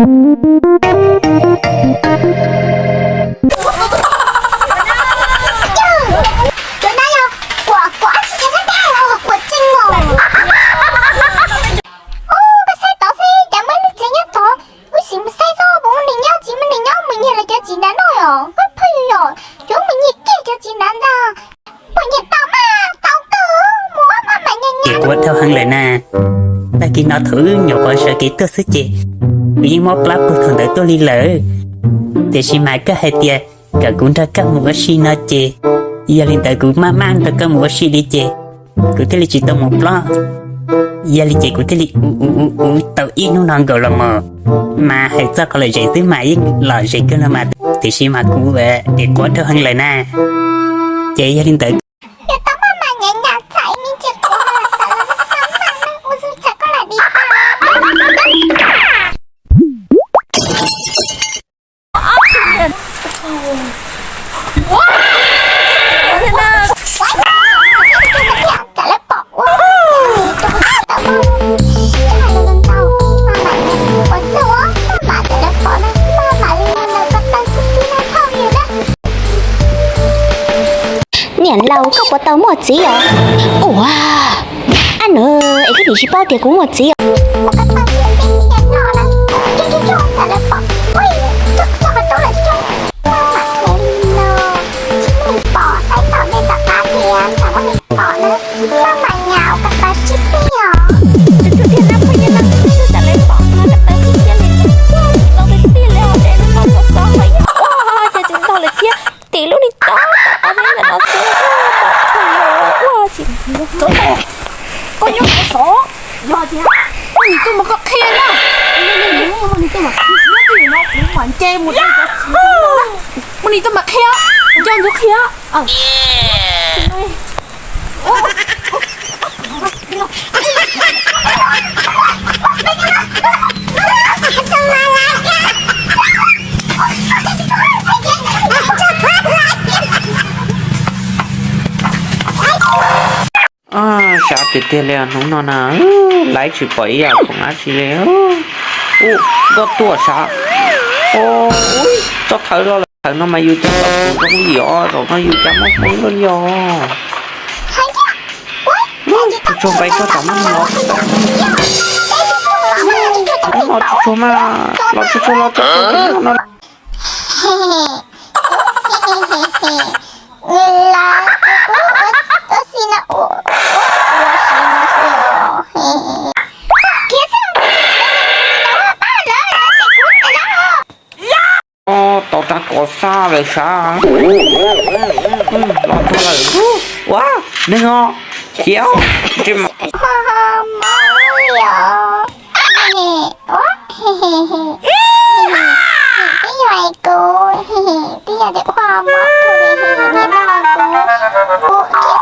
Cov no yog kuam, kuam dab tsi, cov dab dag los kuam tsees os. Ub, koj saib tod xwb, cas muaj ib lub tsev nyob tod, wb sim mus saib txog puas muaj neeg nyob, tsis muaj neeg nyob mus nyiag lawv cov txiv ntawd noj os, koj pheej yog yuav mus nyiag kiag cov txiv ntawd ntag. Puas nyiag tau mas tau kawg, mus ua maj mam nyiag nyiag. Ces kuv ua dhau heev lawm na, tag kis no thaum wb nyuam qhuav sawv kev tuaj xwb ces kuv yeej mob plab puag thaum ntawd tuaj li lawm. Tiam sis mas koj hais tias kom kuv nrog koj mus ua si no ces, yog li ntawd kuv maj maj nrog koj mus ua si li ces kuv thiaj li tsis tau mus plob. Yog li ces kuv thiaj li ua ua ua tau ib hnub no nkaus los mus, mas hais txog qhov lom zem xwb mas yeej lom zem kawg no mas, tiam sis mas kuv tias quav dhau heev lawm na. Ces yog li ntawd, yog tau maj mam nyam nyam txais me ntsis quav los tawm los tau maj mam ua zoo txais koj lam di. Niam laus, koj puas tau muaj txiv os? Ua, ab nws es koj nim tsis paub tias kuv muaj txiv os. Tim lub niag tod, ua tsis, koj nyob qhov xov, yog tias muaj neeg tuaj mas koj qhia na. Muaj neeg tuaj mas qhia, nco ntsoov qhia. Sab tiag tiag li hnub no na, laiv tsis pom ib yam khoom dab tsi li. Ub, nkauj tuaj sav. Txoj thawv los lawm, thawv no mas yus coj los kuv zoo li os, zaum no yus cas muaj qeeb luaj li os. Tsuag tsuag nqa ib txoj tsam maj no. Los tsuag tsuag mas, los tsuag tsuag los tsuag tsuag no. Lawv tus kub ua si no ua, ua si no xwb os. Khiav xwb, pab lawv, lawv tes kub tes lawm. Tau rab kov xaj lawm sav. Los txog lawm. Ua, neeg os, khiav. Ua mob li os. Twb yog es kuv, twb yog tias ua mob kuv li, niam no kuv, kuv khiav